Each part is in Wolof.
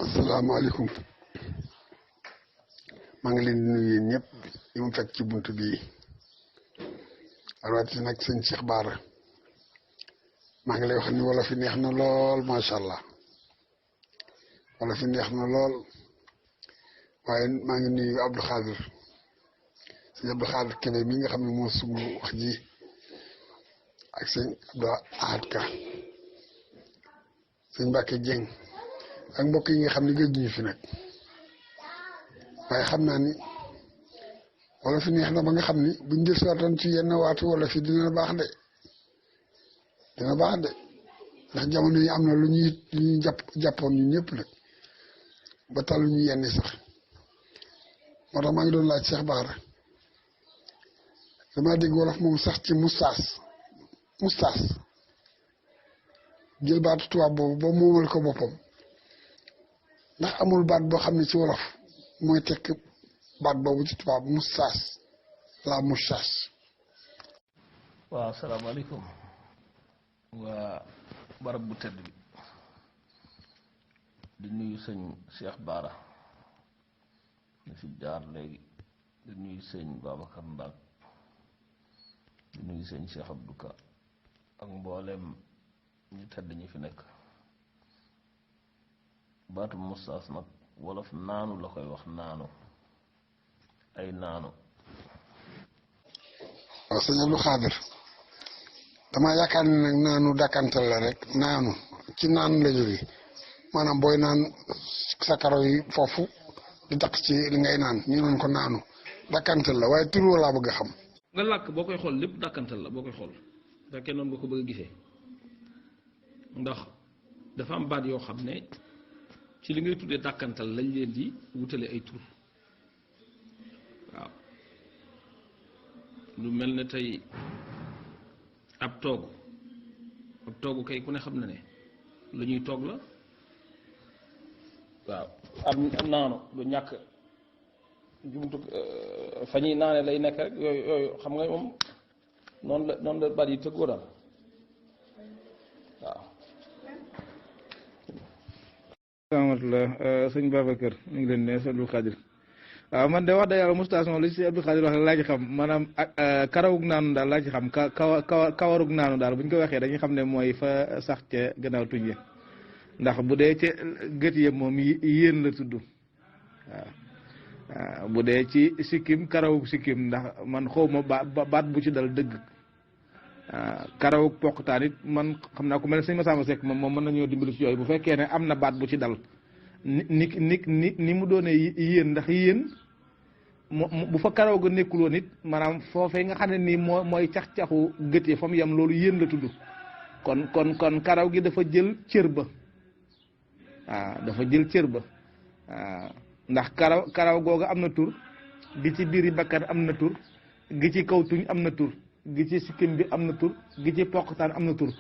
asalaamaaleykum maa ngi leen di nuyu yéen ñëpp yi mu fekk ci buntu bi rawatina nag sëñ Cheikh Bara maa ngi lay wax ni wala fi neex na lool macha allah wala fi neex na lool waaye maa ngi nuyu Abdou Khadir sëñ Abdou Khadir Kébé mi nga xam ne moo sumb wax ji ak sëñ Abdou Ahad Ka sëñ Mbacke Dieng ak mbokk yi nga xam ne gëj ñu fi nag waaye xam naa ni wala fi neex na ba nga xam ni buñ jël saatoon ci yenn waatu wala fi dina baax de ndax jamono yi am na lu ñuy jàppoon ñu ñëpp nag ba talu ñu yenn sax moo tax maa ngi doon laaj Cheikh Bara damaa dégg wolof moom sax ci mustaas jël baatu tubaab boobu ba moomal ko boppam ndax amul baat boo xam ne ci wolof mooy tekk baat boobu ci tubaab mustaas la moustache. waaw asalaamaaleykum waa barab bu tedd bi di nuyu sëñ Cheikh Bara ñu fi jaar léegi di nuyu sëñ Babacar Ndaak di nuyu sëñ Cheikh Abdou Ka ak mboolem ñu tedd ñi fi nekk baatu mustaas nag wolof naanu la koy wax naanu ay naanu. waaw sëñ Abdou Khadir damaa yaakaar ne nag naanu dàkkantal la rek naanu ci naan la jóge maanaam booy naan sa karo yi foofu di taq ci li ngay naan ñu naan ko naanu dàkkantal la waaye tur laa bëgg a xam. nga làkk boo koy xool lépp dàkkantal la boo koy xool fekkee noonu nga ko bëgg a gisee ndax dafa am baat yoo xam ne ci li ngay tuddee dàkkantal lañ leen di wutale ay tur waaw lu mel ne tey ab toogu kay ku ne xam na ne lu ñuy toog la waaw am naanu lu ñàkk jumtu fa ñuy naane lay nekk rek yooyu xam nga moom noonu la baat yi tëggoo daal waaw. salaamaaleykum sëñ Babacar ñu ngi leen ne sëñ Abdou Khadir waaw man de wax dëgg yàlla moustache moom li si Abdou Khadir wax laa ci xam maanaam ak karawug naanu daal laa ci xam kawarug naanu daal bu ñu ko waxee dañuy xam ne mooy fa sax ca gannaaw tuñ ya ndax bu dee ca gët ya moom yéen la tudd waaw bu dee ci sikkim karawug sikkim ndax man xawma baat bu ci dal dëgg karawug poqtaan it man xam naa ku mel ne sëñ Massamba Seck moom mën nañoo dimbali ci yooyu bu fekkee ne am na baat bu ci dal ni mu doonee yéen ndax yéen bu fa karaw ga nekkuloon it maanaam foofee nga xam ne nii mooy cax-caxu gët yi fa mu yem loolu yéen la tudd kon karaw gi dafa jël cër ba waaw dafa jël cër ba waaw ndax karaw googa am na tur gi ci biiri bakkan am na tur gi ci kaw tuñ am na tur gi ci sikkim bi am na tur gi ci poqtaan am na tur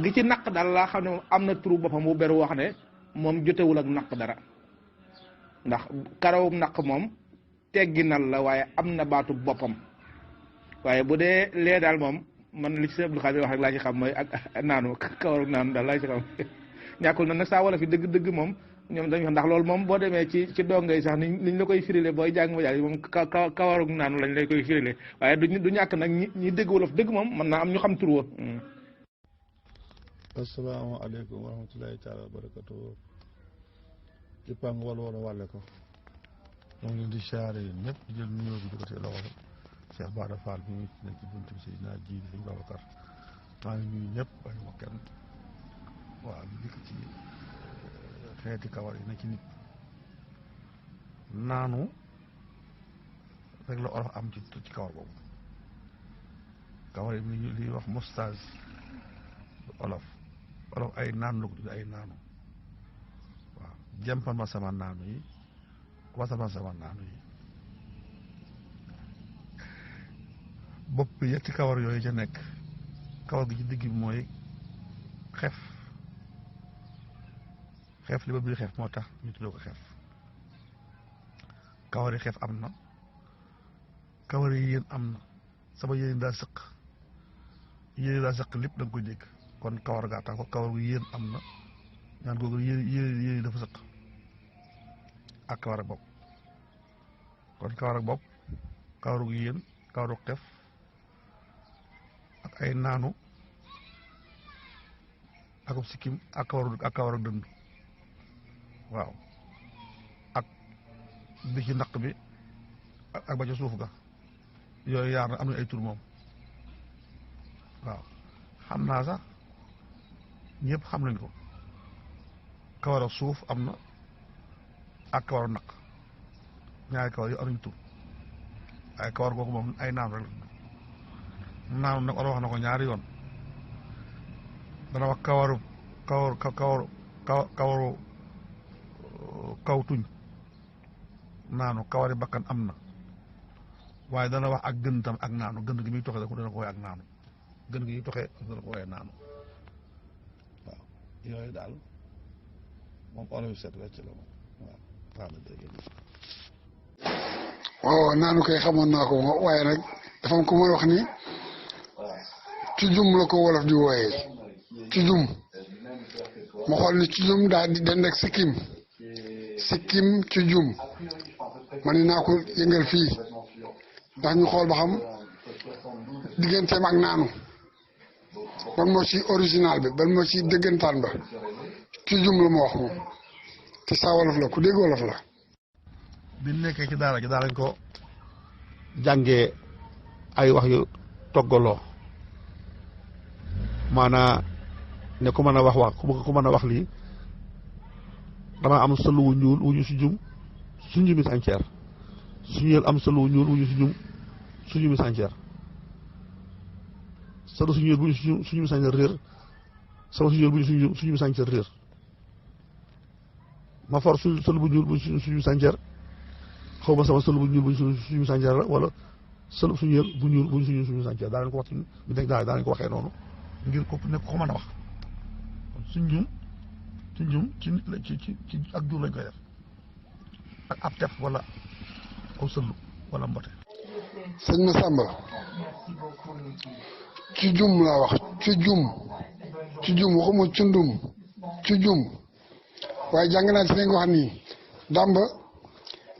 gi ci naq daal laa xam ne moom am na turu boppam bu beru wax ne moom jotewul ak naq dara ndax karawum naq moom tegginal la waaye am na baatu boppam waaye bu dee lee daal moom man li ci sëñ Abdou Khadir wax rek laa ci xam mooy ak naanu kawarug naanu daal laa ci xam ñàkkul na nag saa wala fi dëgg moom ñoom dañu xam ndax loolu moom boo demee ci dongay sax niñ la koy firile booy jàng ba jàng moom kawarug naanu lañ lay koy firile waaye du ñàkk nag ñi dégg wolof dëgg moom mën naa am ñu xam tur wa. asalaamaaleykum wa rahmatulahi taala wa barakatu jëppaa nga wala wàlle ko moom leen di siyaare yéen ñëpp di jël nuyoo bi di ko teg loxo Cheikh Bara Fall bi nekk ci buntu bi si naa ji sëñ Babacar maa ngi nuyu ñëpp bàyyi ma kenn waaw li dikk ci xeeti kawar yi na ci nit naanu rek la olof am ci kawar boobu kawar yi li wax moustache olof ay naanu la ko tudd ay naanu waaw jempal ma sama naanu yi wasal ma sama naanu yi bopp bi yetti kawar yooyu ca nekk kawar gi ci digg bi mooy xef li ba biir xef moo tax ñu tuddee ko xef kawar yi xef am na kawar yi yéen am na sama yéen daa sëq lépp da nga koy dégg kon kawar gaa tax ko kawar gu yéen am na ñaan googu yéen dafa sëq ak kawar ak bopp kon kawar ak bopp kawaru yéen kawaru xef ak ay naanu akub sikkim ak kawaru dënd waaw ak bi ci naq bi ak ba ca suuf ga yooyu yaar na am na ay tur moom waaw xam naa sax ñëpp xam nañ ko kawaru suuf am na ak kawaru naq ñaari kawar yu am nañ tur ay kawar googu moom ay naan rek la naanu nag wax na ko ñaari yoon dana wax kawaru kaw tuñ naanu kawari bakkan am na waaye dana wax ak gën tam ak naanu gën gi muy toxee dana ko woowee ak naanu gën gi muy toxee dana ko woowee naanu waaw yooyu daal moom olof set wecc la moom waaw waaw naanu koy xamoon naa ko waaye nag dafa am ku may wax ni cujum la ko wolof di wooyee cujum ma xool ni cujum daal di dend ak sikkim cujum ma ni naa ko yëngal fii ndax ñu xool ba xam digganteem ak naanu ban moo ci original bi ban moo ci dëggantaan ba cujum la ma wax moom te saa wolof la ku dégg wolof la. bi nekkee ci daara ji daa lañ ko jàngee ay wax yu toggaloo maanaa ne ku mën a wax ku mën a wax lii dama am sëlu wu ñuul wu ñu suñu sànceer suñu am sëlu wu ñuul wu ñu suñu sànceer sëlu suñu bu ñu suñu sànceer réer sama suñu bu ñu suñu sànceer réer ma for sëlu bu ñuul bu suñu sànceer xaw ma sama sëlu bu ñuul bu suñu sànceer la wala sëlu suñu bu ñuul bu suñu sànceer daa leen ko wax bi nekk daa leen ko waxee noonu ngir ko nekk ko mën a wax suñu ci nit la ci ak jur lañ koy def ak ab tef wala aw sëllu wala mbote. sëñ Massamba ci jum laa wax ci jum waxuma cundum ci jum waaye jàng naa ci nañ ko wax nii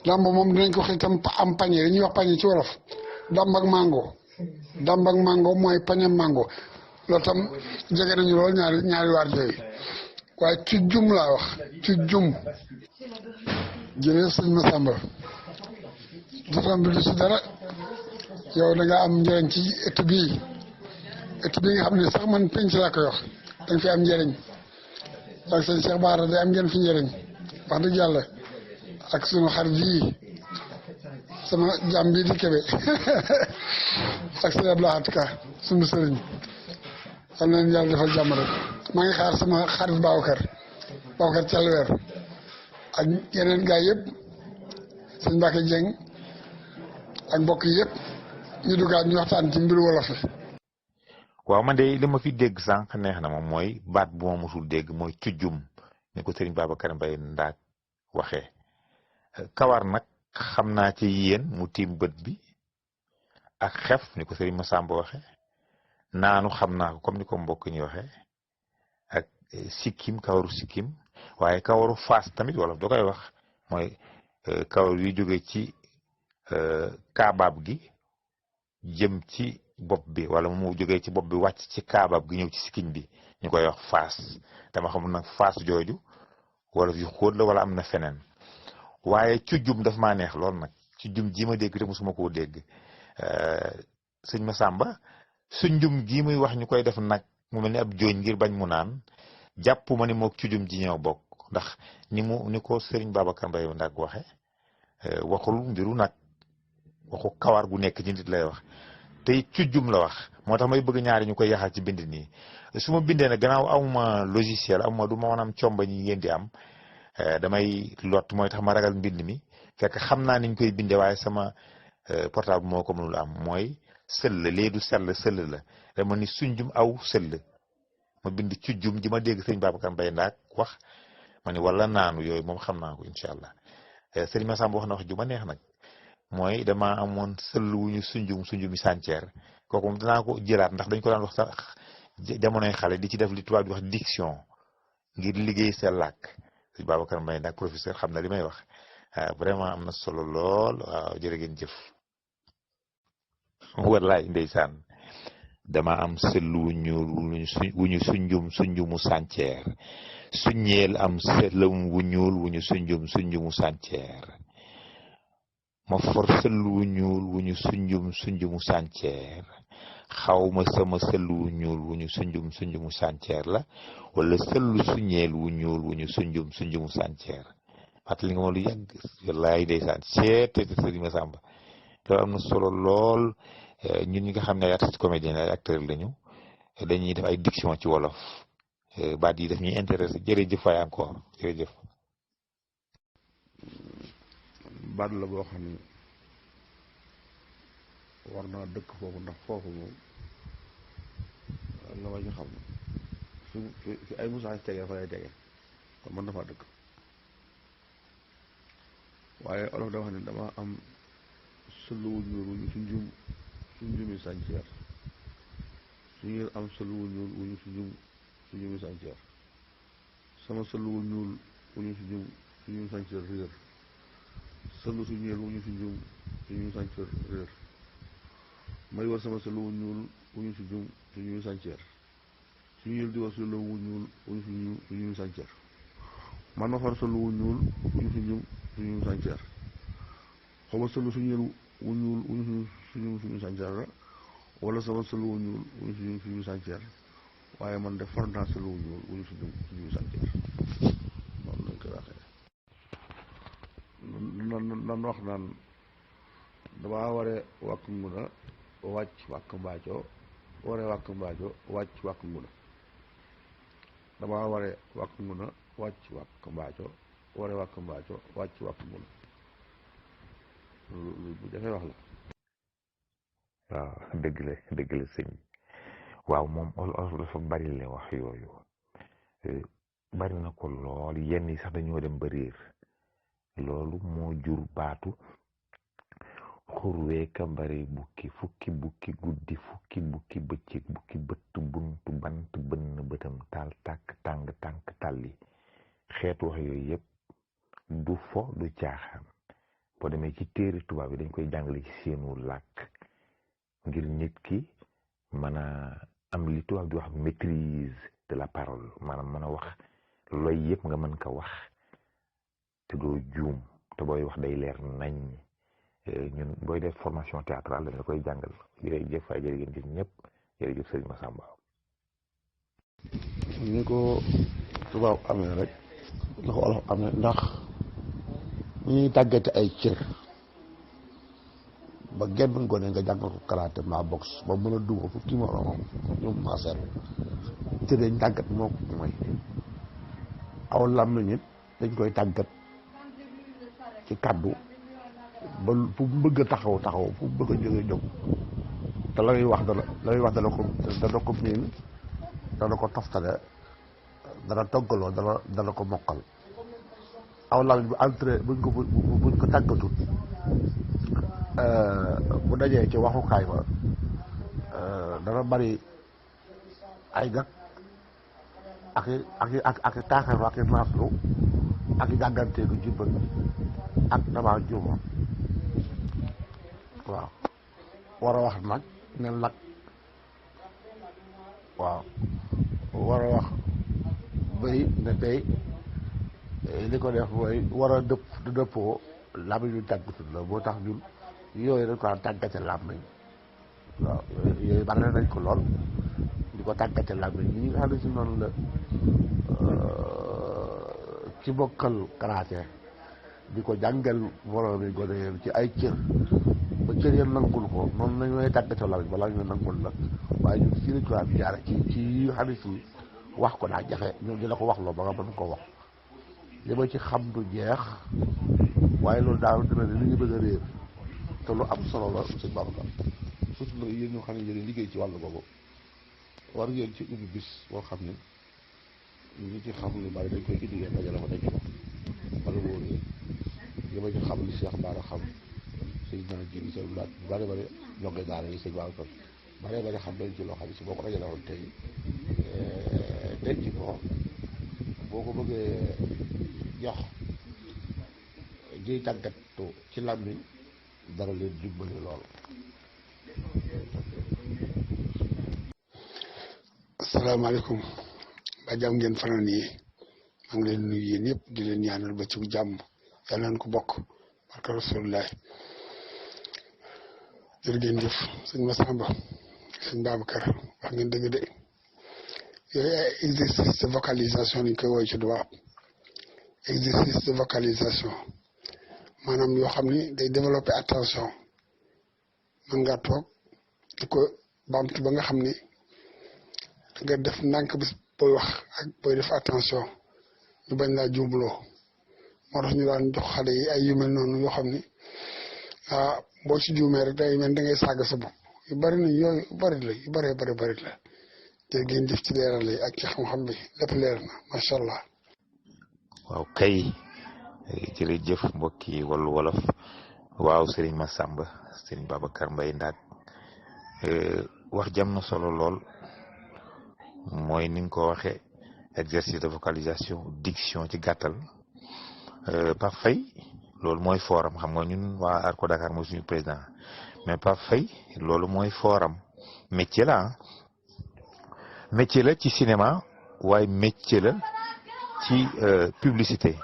damba moom dinañ ko wax itam am pañe dañuy wax pañe ci wolof damba ak mango mooy pañe mango loolu tam jege nañu lool ñaari waar yooyu waaye ci jum laa wax ci jum jërëjëf sëñ Massamba dafa bi du si dara yow da nga am njëriñ ci ëtt bii nga xam ne sax man penc laa koy wax da nga fi am njëriñ ak sëñ Cheikh Bara day am ngeen fi njëriñ wax dëgg yàlla ak sunu xarit yii sama jàmm bii di Kébé ak sëñ Abdou Lahad Ka sunu sëriñ yal na leen yàlla defal jàmm rek maa ngi xaar sama xarit Babacar Thialwer ak yeneen gaay yëpp sëñ Mbacke Dieng ak mbokk yëpp ñu duggaat ñu waxtaan ci mbiru wolof yi. waaw man de li ma fi dégg sànq neex na moom mooy baat bu ma mosul dégg mooy cujjum ni ko sëriñ Babacar Mbaye Ndaak waxee kawar nag xam naa ci yéen mu tiim bët bi ak xef ni ko sëriñ Massamba waxee naanu xam naa ko comme ni ko mbokk ñi waxee ak sikkim kawaru sikkim waaye kawaru faas tamit wala da koy wax mooy kawar yu jóge ci kaabaab gi jëm ci bopp bi wala mu jógee ci bopp bi wàcc ci kaabaab gi ñëw ci sikkim bi ñu koy wax faas dama xamul nag faas jooju wala yu xóot la wala am na feneen waaye cujjum daf maa neex lool nag cujjum ji ma dégg te mosuma koo dégg sëñ Massamba sunjum gi muy wax ñu koy def nag mu mel ni ab jooñ ngir bañ mu naan jàpp ma ni moog cujum ji ñëw bokk ndax ni ko sëriñ Babacar Mbaye Ndaak waxe waxul mbiru nag waxu kawar gu nekk ci nit lay wax tey cujjum la wax moo tax may bëgg ñaari ñu koy yaxal ci bind nii su ma bindee nag gannaaw amuma logiciel amuma du ma mën am comba ñi ngeen di am damay lot mooy tax ma ragal mbind mi fekk xam naa niñ koy bindee waaye sama portable moo ko mënul am mooy sëll lee du sell sëll la dama ni sunjum aw sëll ma bind cujjum ji ma dégg sëñ Babacar Mbaye Ndaak wax ma ni wala naanu yooyu moom xam naa ko incha allah sëriñ Massamba wax na wax ju ma neex nag mooy dama amoon sëll wu ñu sunjumi sànceer kooku moom danaa ko jëlaat ndax dañ ko daan wax sax jamonoy xale di ci def li tubaab di wax diction ngir liggéey sa làkk sëñ Babacar Mbaye Ndaak professeur xam na li may wax vraiment am na solo lool waaw jërë ngeen jëf wallaay ndeysaan dama am sël wu ñuul wu ñu sunjumu sànceer suñeel am sëlam wu ñuul wu ñu sunjumu sànceer ma for sël wu ñuul wu ñu sunjumu sànceer xawma sama sël wu ñuul wu ñu sunjumu sànceer la wala sëllu suñeel wu ñuul wu ñu sunjumu sànceer fàttali nga ma lu yàgg wallaay ndeysaan seete Sëriñ Masamba loolu am na solo lool ñun ñi nga xam ne ay artiste comédien ay acteur lañu dañuy def ay diction ci wolof baat yi daf ñuy intéressé jërëjëf waay encore jërëjëf. baat la boo xam ne war naa dëkk foofu ndax foofu moom la ma ñu xam fi ay message tege fa lay tege kon mën na faa dëkk waaye olof da wax ne dama am sëluwu ñuul wu ñu sunjumi sànceer suñu am sëluwu ñuul wu ñu sunjumi sànceer sama sëluwu ñuul wu ñu sunjumi sànceer réer sëlu su ñeel wu ñu sunjumi sànceer réer may war sama sëluwu ñuul wu ñu sunjumi sànceer suñu yël di war sëluwu ñuul wu ñu sunjumi sànceer man ma far sëluwu ñuul wu ñu sunjumi sànceer xaw ma sëlu su ñeel wu ñuul wu ñu suñu sànceer la wala sama sëlu wu ñuul wu ñu suñu sànceer waaye man de far naa sëlu wu ñuul wu ñu suñu sànceer noonu lañ koy waxee nan wax naan damaa waree wàkk nguna wàcc wàkk mbaacoo waree wàkk mbaacoo wàcc wàkk nguna damaa waree wàkk nguna wàcc wàkk mbaacoo waree wàkk mbaacoo wàcc wàkk nguna lu bu jafee wax la waaw dëgg la sëñ waaw moom olof dafa bari la wax yooyu bari na ko lool yenn yi sax dañoo dem ba réer loolu moo jur baatu xurweeka bare bukki fukki bukki guddi fukki bukki bëccëg bukki bëtt buntu bant bënn bëtam taal tàkk tàng tànk tàlli xeetu wax yooyu yëpp du fo du caaxaan boo demee ci téere tubaab yi dañ koy jàngale ci seenu làkk ngir nit ki mën a am li tubaab di wax maîtrise de la parole maanaam mën a wax looy yëpp nga mën ko wax te doo juum te booy wax day leer nañ ñun booy def formation théâtrale dañ la koy jàngal jërëjëf waay jërë ngeen jëf ñëpp jërëjëf Sëriñ Masamba ni ko tubaab amee rek la ko olof amee ndax ñuy tàggate ay cër ba genn gone nga jàngal ko karaté mbaa boxe ba mën a duma fukki moroomam ñoom maaseer te dañ tàggat moo ko mooy aw làmmiñ it dañ koy tàggat ci kàddu ba fu mu bëgg a taxaw fu mu bëgg a jóg te la muy wax dana ko miin dana ko toftale dana toggaloo dana ko mokkal aw làmmiñ bu entré buñ ko tàggatut bu dajee ci waxukaay ba dana bari ay gag ak taaxeeru ak naaslu ak gàgganteegu jubbat ak damaa juuma waaw war a wax nag ne nag waaw war a wax béy ne béy li ko def mooy war a dëppoo làmmiñ ñu tàggatut la boo tax ñun yooyu dañ ko daan tàggate làmmiñ waaw yooyu bari nañ ko lool di ko tàggate làmmiñ ñi nga xam ne si noonu la ci bokkal karaté di ko jàngal moroom yi gone yéen ci ay cër ba cër yéen nangul ko noonu la ñooy tàggate làmmiñ balaa ñu nangul la waaye ñun ci lañ ko daan jaare ci yi nga xam ne si wax ko daa jafe ñoom di la ko wax loo ba nga mën ko wax li ma ci xam du jeex waaye loolu daal dina ne li ñu bëgg a réer te lu am solo la sëñ Babacar surtout nag yéen ñoo xam ne yéen liggéey ci wàllu boobu war ngeen ci ubbi bis boo xam ne ñi ci xam lu bari dañ koy indi ngeen dajale ko denc ko wala wóor li ma ci xam li Cheikh Bara xam sëñ naa jël seen laaj bu bari bari ñonge daara yi sëñ Babacar bari xam dañ ci loo xam ne si boo ko dajale woon tey denc ko boo ko bëggee jox di tàggatu ci làmmiñ dara leen dimbali lool. asalaamaaleykum ba jàmm ngeen fanaan yi maa ngi leen nuyu yéen yëpp di leen ñaanal ba ci jàmm yàlla nañ ko bokk barka rasulullah. jërë ngeen jëf sëñ Massamba sëñ Babacar wax ngeen dëgg de yooyu ay exercice de vocalisation lañ koy woy ci tubaab exercice de vocalisation maanaam yoo xam ni day développer attention mën ngaa toog di ko bamtu ba nga xam ni nga def ndànk bis booy wax ak booy def attention ñu bañ laa juumloo moo tax ñu daan jox xale yi ay yu mel noonu yoo xam ni boo ci juumee rek day mel da ngay saaga sa bopp yu bari na yooyu yu bari la yu bari la jërë ngeen jëf ci leeral yi ak ci xam-xam bi lépp leer na macha allah. waaw kay jërëjëf mbokki Wallu Wolof waaw Serigne Massamba Serigne Babacar Mbaye Ndaat wax jam na solo lool mooy ni nga ko waxee exercice de vocalisation diction ci gàttal Pape Faye loolu mooy forum xam nga ñun waa Arco Dakar mooy suñu président mais Pape Faye loolu mooy forum métier la métier la ci cinéma waaye métier la ci publicité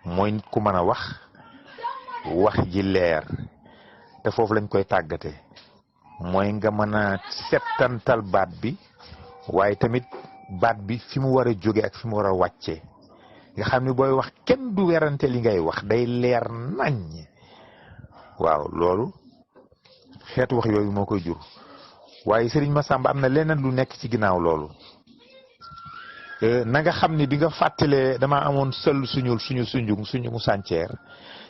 mooy nit ku mën a wax ji leer te foofu lañ koy tàggate mooy nga mën a settantal baat bi waaye tamit baat bi fi mu war a jóge ak fi mu war a wàccee nga xam ni booy wax kenn du werante li ngay wax day leer nañ waaw loolu xeetu wax yooyu moo koy jur waaye Serigne Massamba am na leneen lu nekk ci ginnaaw loolu na nga xam ni bi nga fàttalee dama amoon sël suñu sunjungu sànceer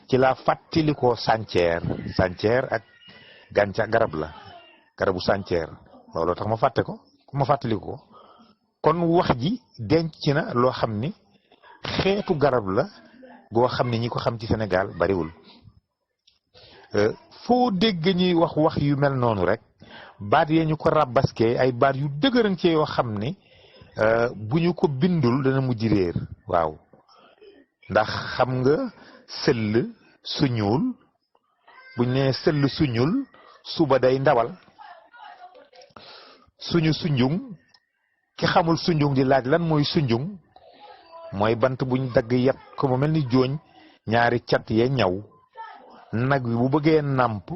ci laa fàttali ko sànceer ak gàncax garab la garabu sànceer looloo tax ma fàttali ko kon wax ji denc na loo xam ni xeetu garab la goo xam ni ñi ko xam ci Sénégal bariwul foo dégg ñuy wax yu mel noonu rek baat yee ñu ko rabaskee ay baat yu dëgëran ci yoo xam ni bu ñu ko bindul dana mujj réer waaw ndax xam nga sëll su ñuul buñ nee sëll su ñuul suba day ndawal suñu sunjung ki xamul sunjung di laaj lan mooy sunjung mooy bant buñ dagg yet ko mu mel ni jooñ ñaari cat yee ñaw nag wi bu bëggee nàmp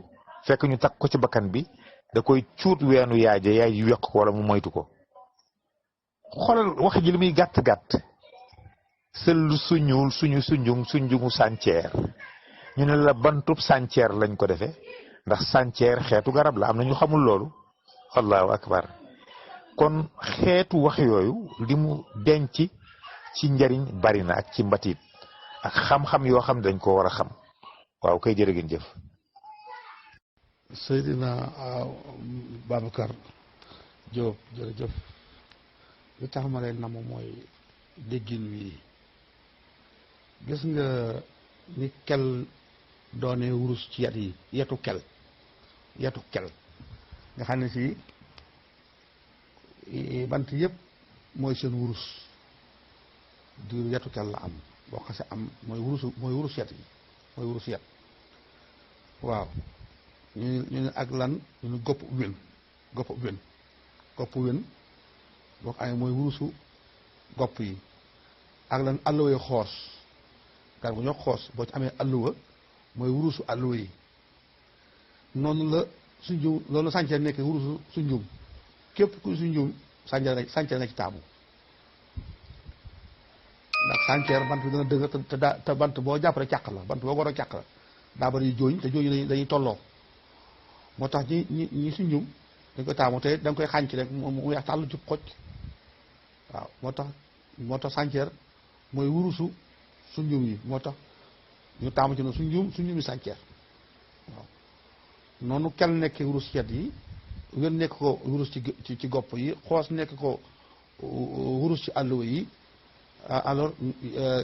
fekk ñu takk ko ci bakkan bi da koy cuut weenu yaay yu yokk ko wala mu moytu ko xoolal wax ji li muy gàtt sëll su ñuul sunjungu sànceer ñu ne la bantub sànceer lañ ko defee ndax sànceer xeetu garab la am na ñu xamul loolu allahu akbar kon xeetu wax yooyu li mu denc ci njariñ bari na ak ci mbatit ak xam-xam yoo xam dañ ko war a xam waaw kay jërë ngeen jëf. Seydina Babacar Diop jërëjëf li tax ma lay namm mooy déggin wi gis nga ni kel doone wurus ci yat yi yetu kel nga xam ne si bant yëpp mooy seen wurus du yetu kel la am boo xasee am mooy wurus yet yi mooy wurus yet waaw ñu ne ak lan ñu ne gopp wén boo ko amee mooy wurusu gopp yi ak lan alluwa xoos gar bu ñoo xoos boo ci amee alluwa mooy wurusu alluwa yi noonu la sunjum loolu sànceer nekk wurusu sunjum képp ku sunjum sànceer na ci taamu ndax sànceer bant bi dana dëgg te bant boo jàpp rek càq la bant boo war a càq la daa bari jooñ te jooñ dañuy tolloo moo tax ñi sunjum dañ koy taamu te da nga koy xànc rek mu weex tàll ci xocc waaw moo tax sànceer mooy wurusu sunjum yi moo tax ñu taamu ci ne sunjum yi sànceer waaw noonu kel nekk wurus yet yi wén nekk ko wurus ci gopp yi xoos nekk ko wurus ci àlluwa yi alors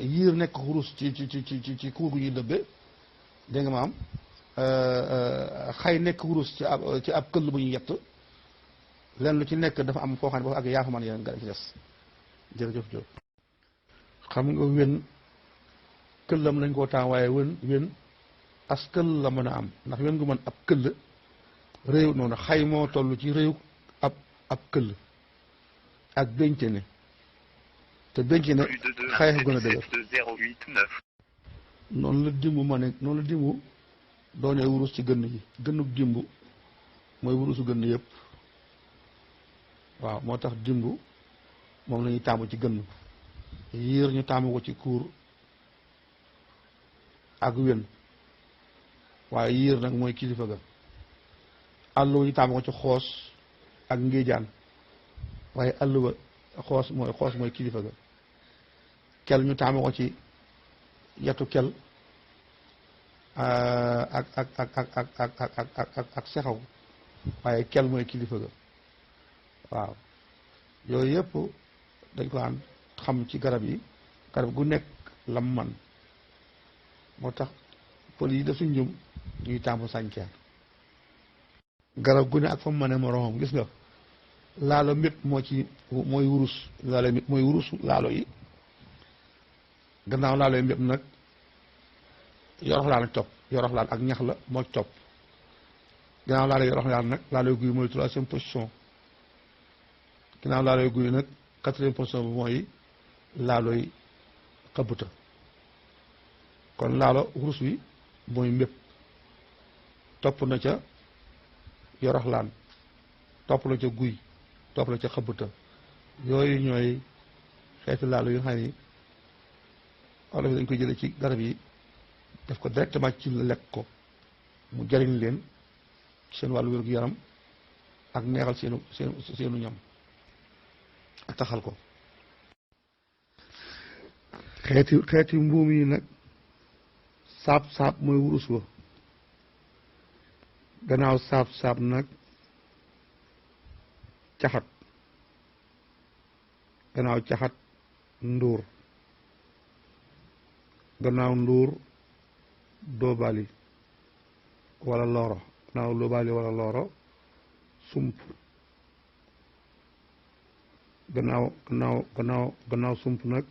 yiir nekk ko wurus ci kuur gu ñuy dëbbe dégg nga maam xay nekk wurus ci ab këll bu ñu yett lenn lu ci nekk dafa am foo xam ne boo ak yaa fa man yeneen nga ci des jërëjëf Diop xam nga wén këllam lañ koo taam waaye wen as këll la mën a am ndax wen gu mën ab këll réew noonu xay moo toll ci réew ab këll ak béncene te béncene xay a gën a dëgër noonu la dimbu ma ne noonu la dimbu doonee wurus ci gënn yi gënnub dimbu mooy wurusu gënn yëpp waaw moo tax dimbu moom la ñuy taamu ci gënn yiir ñu taamu ko ci kuur ak wen waaye yiir nag mooy kilifa ga àlluwa ñu taamu ko ci xoos ak ngéejaan waaye àlluwa xoos mooy kilifa ga kel ñu taamu ko ci yetu kel ak sexaw waaye kel mooy kilifa ga waaw yooyu yëpp dañ ko am xam ci garab yi garab gu nekk lam man moo tax pël yi def suñ njum ñuy tàmbu sànkeer garab gu ne ak fa mu mëne moroomam gis nga laalo mépp mooy wurus laalo mépp mooy wurusu laalo yi gannaaw laalo yi mépp nag yoroxlaan ak topp yoroxlaan ak ñax la moo topp gannaaw laalo yoroxlaan nag laalo guy mooy 3e position gannaaw laalo guy nag 4e position bi mooy laalo yi xabuta kon laalo wurus wi mooy mépp topp na ca yoroxlaan topp la ca guy topp la ca xabuta yooyu ñooy xeeti laalo yu nga xam ni olof yi dañ koy jëlee ci garab yi def ko directement ci la lekk ko mu jariñ leen seen wàllu wér-gu-yaram ak neexal seenu ñam ak taxal ko xeeti mbuum yi nag saab mooy wurus wa gannaaw saab nag caxat gannaaw caxat nduur gannaaw nduur doobaali wala looro gannaaw doobaali wala looro sump gannaaw sump nag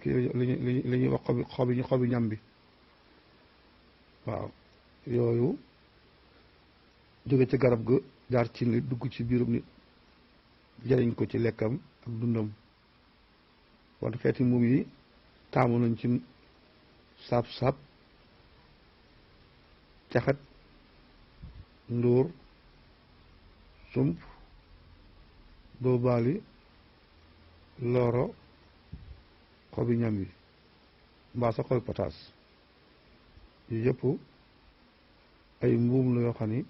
li ñuy wax xobi ñam bi waaw yooyu jóge ci garab ga jaar ci nit dugg ci biirum nit jariñ ko ci lekkam ak dundam kon xeeti mbuum yi taamu nañ ci saab caxat ndóor sump doobaali looro xobi ñam bi mbaa sa xobi pataas yu yëpp ay mbuum la yoo xam ni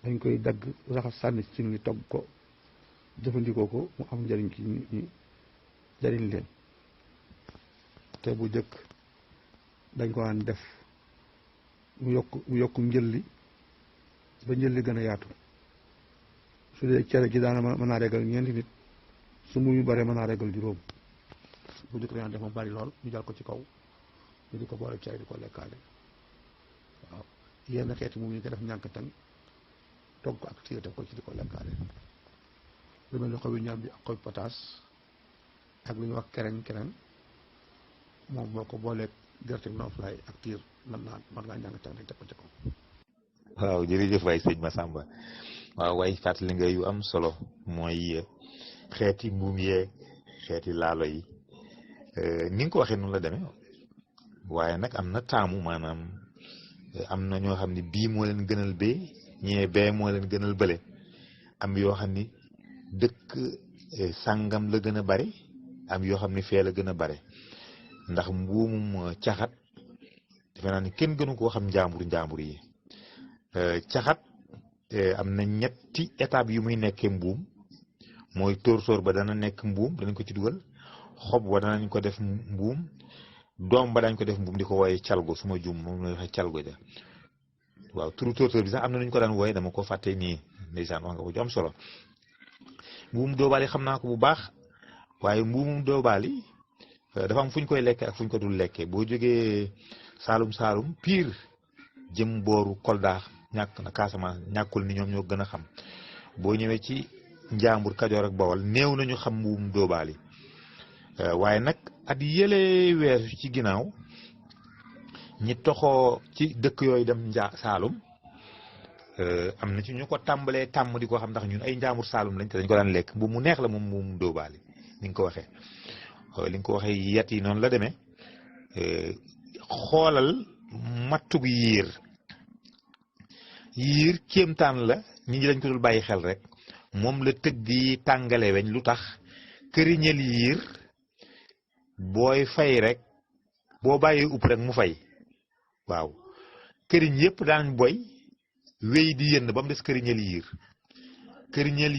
dañ koy dagg raxas sànni ci ni togg ko jëfandikoo ko mu am njariñ ci nit ñi jariñ leen te bu jëkk dañ ko daan def mu yokk njëlli ba njëlli gën a yaatu su dee cere ji daana mën naa regal ñeenti nit su muy bare mën naa regal juróom bu jëkk dañ def mu bari lool ñu jal ko ci kaw ñu di ko boole cere di ko lekkaale waaw yenn xeeti moom ñu ko def ñànk tan togg ko ak tiir def ko ci di ko lekkaale lu mel ni xobi ñam bi ak xobi pataas ak lu ñuy wax kereng moom boo ko booleeg gerte noflaay ak tiir mën ngaa ñànk tan rek teg ko ci kaw. waaw jërëjëf waay sëñ Massamba waaw waay fàttali nga yu am solo mooy xeeti mbuum yeeg xeeti laalo yi ni nga ko waxee noonu la demee waaye nag am na taamu maanaam am na ñoo xam ne bii moo leen gënal bee ñee bee moo leen gënal bële am yoo xam ni dëkk sàngam la gën a bari am yoo xam ni fee la gën a bare ndax mbuumum caxat defe naa ni kenn gënu koo xam njàmbur yi caxat am na ñetti étape yu muy nekkee mbuum mooy tóor ba dana nekk mbuum danañ ko ci dugal xob wa danañ ko def mbuum doom ba dañ ko def mbuum di ko wooye calgo su ma juum moom la waxee calgo ja waaw turu tóor bi sax am na nu ñu ko daan wooye dama ko fàtte nii ndeysaan wax nga ko ju am solo mbuum doobaali xam naa ko bu baax waaye mbuumum doobaali dafa am fu ñu koy lekkee ak fu ñu ko dul lekkee boo jógee Saalum piir jëm booru Kolda ñàkk na Casamance ñàkkul ni ñoom ñoo gën a xam boo ñëwee ci Njaambur Kajoor ak Bawol néew nañu xam mbuum dóobaali waaye nag at yële weesu ci ginnaaw ñi toxoo ci dëkk yooyu dem Saalum am na ci ñu ko tàmbalee tàmm di ko xam ndax ñun ay Njaambur Saalum lañ te dañ ko daan lekk mbuum mu neex la moom mbuum dóobaali ni nga ko waxee li nga ko waxee yet yi noonu la demee xoolal mattug yiir kéemtaan la nit ñi dañ ko dul bàyyi xel rek moom la tëgg yi tàngale weñ lu tax këriñel yiir booy fay rek boo bàyyee upp rek mu fay waaw këriñ yëpp daan boy wéy di yënn ba mu des këriñel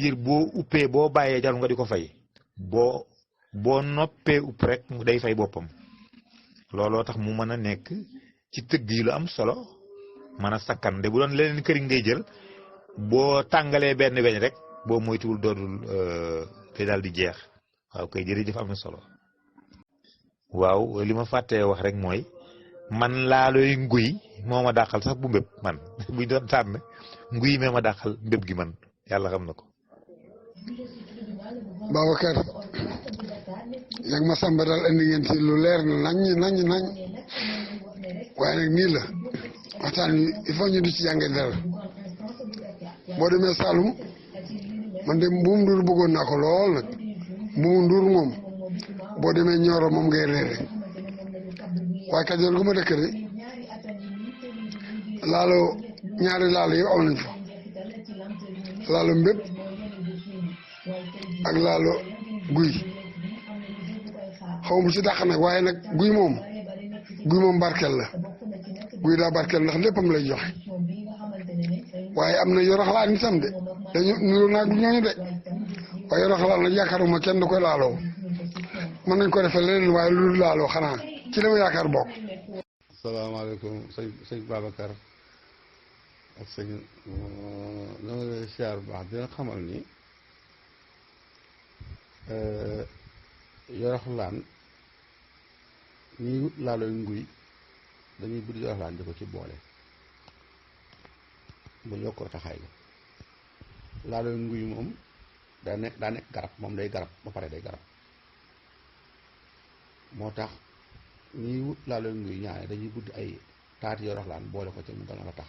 yiir boo uppee boo bàyyee jarul nga di ko fay boo noppee upp rek day fay boppam looloo tax mu mën a nekk ci tëgg yi lu am solo mën a sakkan de bu doon leneen këriñ ngay jël boo tàngalee benn weñ rek boo moytuwul doodul te daal di jeex waaw kay jërëjëf am na solo waaw li ma fàttee wax rek mooy man laalooy nguy moo ma dàqal sax bu mbéb man buñ doon tànn nguy mee ma dàqal mbéb gi man yàlla xam na ko Babacar yag ma samba daal indi ngeen ci lu leer na nañ waaye nag nii la waxtaan wi il faut ñu di ci jànge dara boo demee Saalum man de mbuum nduur bëggoon naa ko lool nag mbuum nduur moom boo demee Nioro moom ngay reere waaye Kajoor gu ma dëkk de laalo ñaari laalo yëpp am nañ fa laalo mbépp ak laalo guy xaw ma bu ci dàq nag waaye nag guy moom barkel la guy daa barkel ndax léppam lay joxe waaye am na yoroxalaan itam de dañu nuru naag ñooñu de waaye yoroxalaan nag yaakaaruma kenn du koy laaloo mën nañ ko defee leneen waaye lu dul laaloo xanaa ci la ma yaakaar bokk. salaamaaleykum sëñ Babacar ak sëñ na nga lay siyaar bu baax dina xamal ni yoroxalaan ñuy wut laalooy nguy dañuy buddi yoroxalaan di ko ci boole bu yokkoo taxaay la laalooy nguy moom daa nekk garab moom day garab ba pare day garab moo tax ñuy wut laalooy nguy ñaare dañuy buddi ay taati yoroxalaan boole ko ci mu gën a tax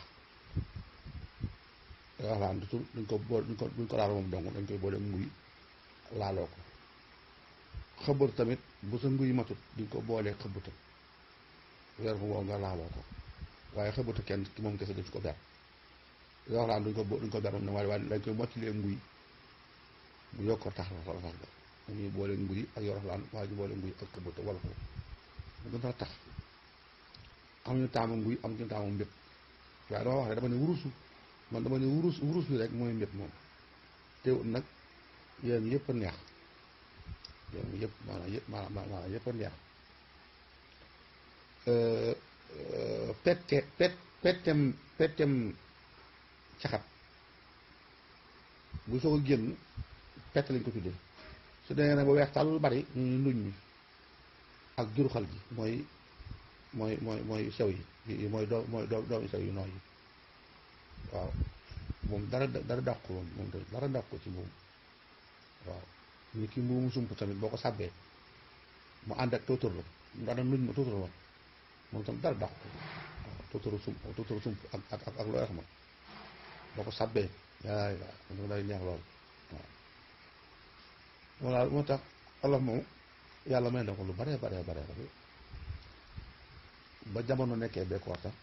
yoroxalaan duñ ko laal moom dong dañ koy boole nguy laaloo ko xëbër tamit bu sa nguy matut duñ ko boolee xëbëta weer bu wow nga laaloo ko waaye xëbëta kenn ki moom kese duñ ko ber yoroxalaan duñ ko ber moom ne waaye dañ koy moccilee nguy bu yokkoo tax la sax ga dañuy boole nguy ak yoroxalaan waaye ñu boole nguy ak xëbëta wala ko mu gën a tax am ñu taamu nguy am ñu taamu mbépp waaye dama wax ne dama ne wurus bi rek mooy mbépp moom teewul nag yéen yëpp a neex yëpp maanaam yëpp a neex pettem caxat bu soog a génn pett lañ ko tuddee su demee nag ba weex tàll bari ñu nduñ mi ak juruxal ji mooy sew yi mooy doomi sew yu nooy yi waaw moom dara dàq ko moom dara dàq ko ci moom waaw ni ki mbuumu sump tamit boo ko sàbbee mu ànd ak tóotóor la mu ànd ak nuñ ma tóotóor la moom tam dara dàq ko waaw tóotóoru sump ak looy xam boo ko sàbbee yaay moom day neex lool waaw moo tax olof moom yàlla may na ko lu bare ba jamono nekkee bekkoor sax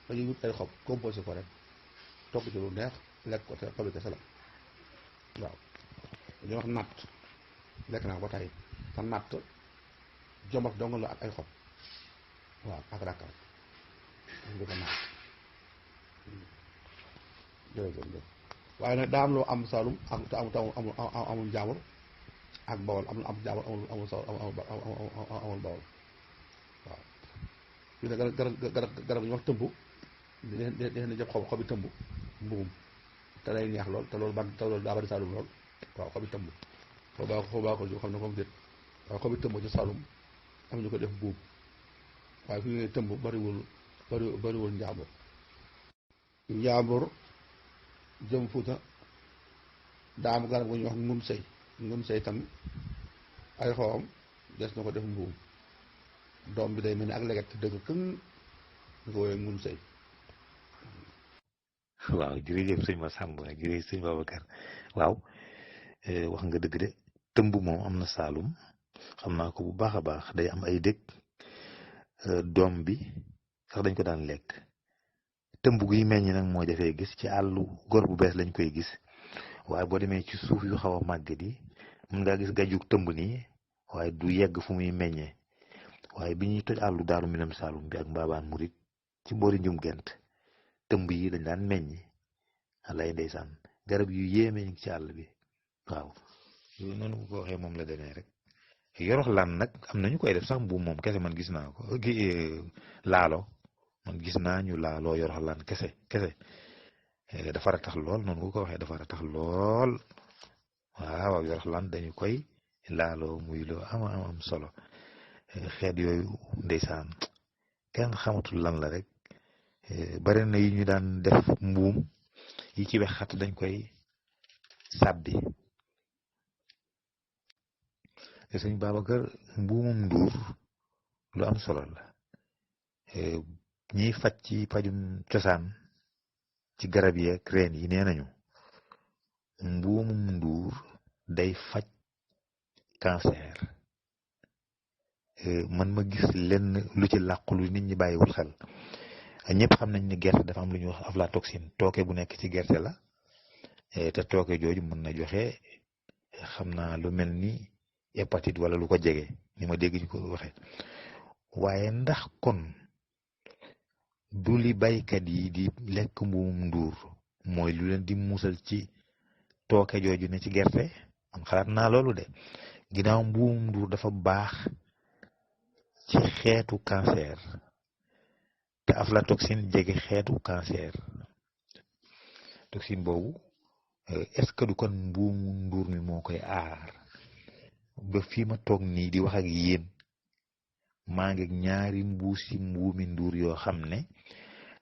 dañuy wut ay xob composé ko rek togg ci lu neex lekk ko te xobi kese la waaw dañuy wax natt lekk naa ko tey te natt jombat dong la ak ay xob waaw ak rakkar ñu ko natt jërëjëf waaye nag daa am loo am Saalum ak te amul Njaambur ak Bawol am Njaambur amul Bawol waaw fii ne garab ñu wax tëmb di jëpp xobi tëmb mbugum te day neex lool te loolu daa bari Saalum lool waaw xobi tëmb foo baa ko xam ne comme déet waaw xobi tëmb ci Saalum am ñu ko def buub waaye fi ne tëmb bariwul Njaambur jëm Fuuta daa am garab bu ñuy wax ngun sëy tam ay xoom des na ko def mbuum doom bi day mel ni ak leget te dëgg këng ñu ko woowee ngun sëy. waaw jërëjëf sëñ Massamba jërëjëf sëñ Babacar waaw wax nga dëgg de tëmb moom am na Saalum xam naa ko bu baax a baax day am ay dëkk doom bi sax dañ ko daan lekk tëmb guy meññ nag moo defee gis ci àllu gor bu bees lañ koy gis waaye boo demee ci suuf yu xaw a màgget yi mën ngaa gis gajug tëmb nii waaye du yegg fu muy meññee waaye bi ñuy toj àllu Daaru Minam Saalum bi ak Mbaabaan Murit ci boori njum gent tëmb yi dañ daan meññ alay ndeysaan garab yu yéeme ñu ci àll bi waaw yooyu noonu bu ko waxee moom la demee rek yorox lan nag am nañu koy def sax mbuum moom kese man gis naa ko laalo man gis naa ñu laaloo yorox lan kese dafa ratax lool noonu bu ko waxee dafa ratax lool waaw yorox lan dañu koy laaloo muy loo am solo xeet yooyu ndeysaan kenn xamatul lan la rek bari na yi ñu daan def mbuum yi ci wexat dañ koy sàbbi sëñ Babacar mbuumum nduur lu am solo la ñiy faj ci pajum cosaan ci garab yi ak reen yi nee nañu mbuumum nduur day faj cancer man ma gis lenn lu ci làqu lu nit ñi bàyyiwul xel ñëpp xam nañ ni gerte dafa am lu ñuy wax aflatoxine tooke bu nekk ci gerte la te tooke jooju mën na joxe xam naa lu mel ni hépatite wala lu ko jege ni ma dégg ñu ko waxee waaye ndax kon du li baykat yi di lekk mbuumum nduur mooy lu leen di musal ci tooke jooju ne ci gerte am xalaat naa loolu de ginnaaw mbuumum nduur dafa baax ci xeetu cancer te aflatoxine jege xeetu cancer toxine boobu est-ce que du kon mbuumum nduur mi moo koy aar ba fii ma toog nii di wax ak yéen maa ngi ñaari mbuusi mbuumi nduur yoo xam ne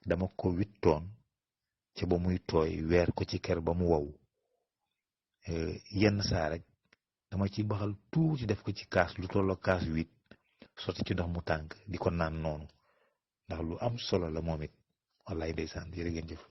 dama ko wittoon ca ba muy tooy weer ko ci ker ba mu wow yenn saa rek dama ci baxal tuuti def ko ci kaas lu tolloo kaas 8 sotti ci ndox mu tànk di ko naan noonu ndax lu am solo la moom it wallaay ndeysaan jërë ngeen jëf